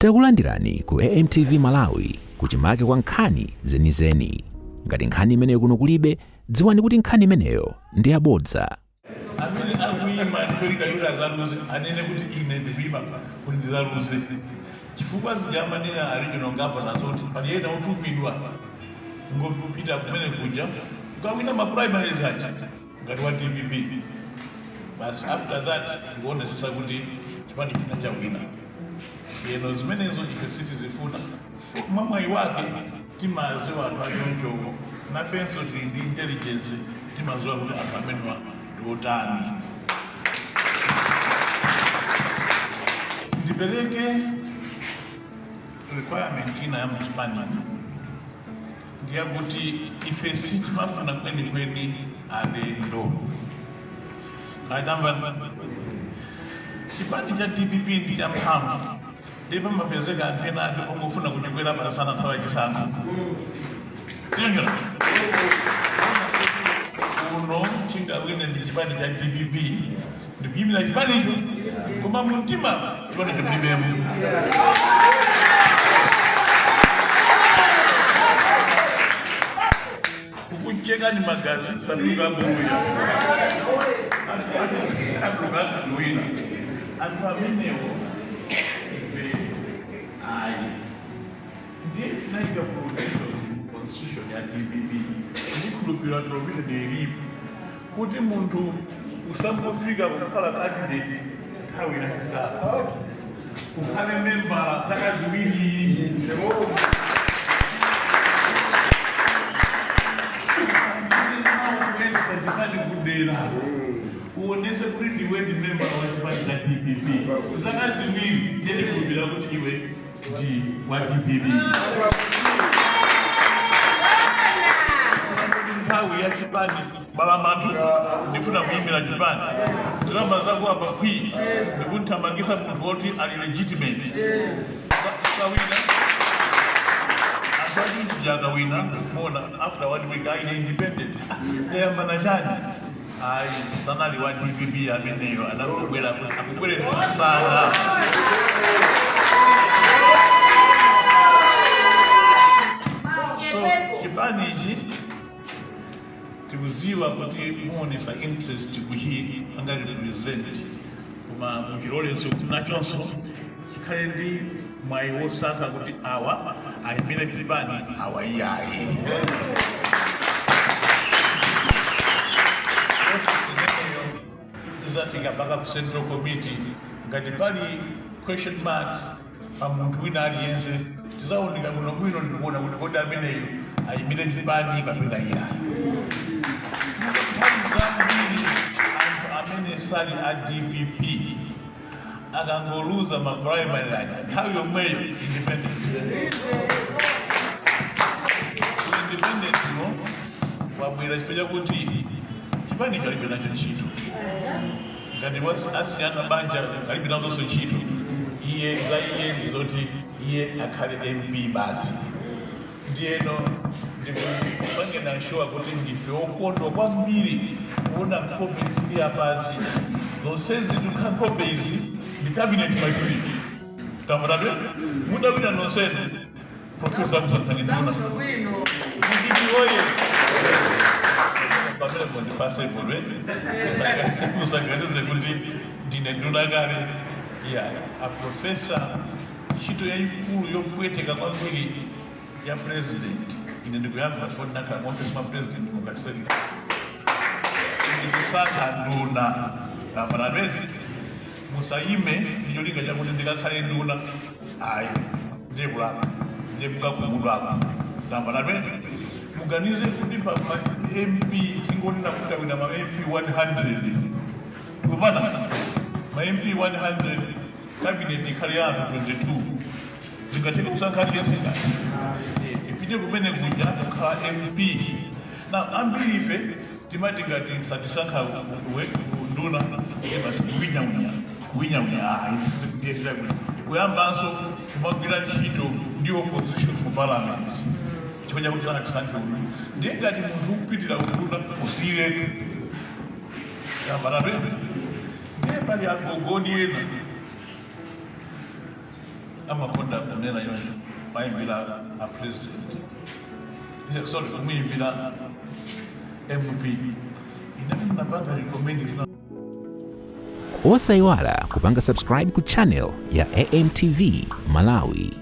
Takulandirani ku AMTV Malawi kuchimake kwa nkhani zenizeni. Ngati nkhani imeneyo kuno kulibe, dziwani kuti nkhani imeneyo ndi yabodza. Amene akuyima ndicholinga choti azaluze anene kuti ine ndikuyima kuti ndizaluze, chifukwa zija amanena a regional governors kuti pali ena otumidwa ngopita kumene kuja kukawina ma primaries aja ngati wa DPP basi. After that ndikuonesesa kuti chipani china chawina. Eno zimenezo ife sitizifuna. Mwamwayi wake timaziwa anthu achonchowo, nafenso tili ndi intelligence, timaziwa kuti anthu amenewa ndi otani. Ndipereke requirement ina ya mchipani, ndiyakuti ife sitimafuna kwenikweni alendo. Kaidamva chipani cha DPP ndi champhamvu, ndipo pamapezeka anthu ena ake ongofuna kuchikwera pasana nthawi yachisankho. Tinjona kuno chingawine ndi chipani cha DPP, ndikuyimira chipanicho, koma mumtima chipanicho mulibemo. Kukuchekani magazi satuluka mbuya atuluka wina. Anthu amenewo ife ayi. Ndiye tinayika provision constitution ya DPP, ndikhulupirira provision ilipo kuti munthu usangofika kukhala candidate nthawi yachisankho, ukhale membala zaka 2. Kuyendesa chipani kudera, uonese kuti ndiwe ndi membala wa chipani cha DPP zaka 2, ndiye ndikhulupirira kuti iwe ndi wa DPP. Nthawi ya chipani balamanthu ndifuna kuyimira chipani, ndalama zako apa kwi ndikunthamangisa munthu woti ali legitimate kawina. Anthu achinji akawina mona after one week aine independent, yayambana chani? Ayi, sanali wa DPP ameneyo, anakubwera akubwerera masana. So chipani ichi tikuziwa kuti muonesa interest kuchi anga represent, koma muchilolenso nachonso chikhale ndi mwayi wosankha kuti awa ayimire chipani, awa iyayi. Process imeneyo izafika mpaka ku central committee. Ngati pali question mark pa munthu wina aliyense, tizaoneka kuno bwino ndikuona kuti kodi ameneyo ayimire chipani kapena iyayi. Nthawi zambiri anthu amene sali a DPP akangoluza ma primary aja, nthawi yomweyo independent. Independent no wabwera chifukwa chakuti chipani kalibe nacho ntchito, ngati asiyana banja kalibe nazonso ntchito. Iye za iye ndizoti iye akhale MP basi. Ndiyeno ndikupangena ensure kuti ndife okondwa kwambiri kuona nkhope zili apazi zonsezi. Tikha nkhope izi ndi cabinet majority. Tamvanabe mudawina nonsenu, profesa kusankhani nduna. DPP oye! Pamene pondipasepo musaganize kuti ndine nduna kale ya aprofesa. Ntchito yayikulu yopweteka kwambiri ya president, ine ndikuyankha chifukwa ndinakhala mu office mwa president ngati secretary, ndikusankha nduna. Tamvanabeti musayime ndi cholinga chakuti ndikakhale nduna, ayi, ndiye kulapa, ndiye mukakhumudwako. Tamvanabeti muganize kuti pa ma MP, tingonena kuti awina ma MP 100, tikupana ma MP 100, cabinet ikhale ya anthu 22, zingatheke kusankha aliyense? Ngati tipite kumene kuja kukhala MP na ambiri ife timati ngati satisankha nduna basi kuwinyaunya kuwinyaunya, ayi, ndiyetera kuti kuyambanso kumagwira ntchito ndi opposition mu parliament chifukwa chakuti sanatisankhe unduna. Ndiye ngati munthu ukupitira unduna, usiyiretu. Yambanatwe ndiye pali agogodi ena. Amakonda kunena choncho, mayimbira a president, sorry, kumuyimbira MP. Ine ndinapanga recommend zina. Osayiwala kupanga subscribe ku channel ya AMTV Malawi.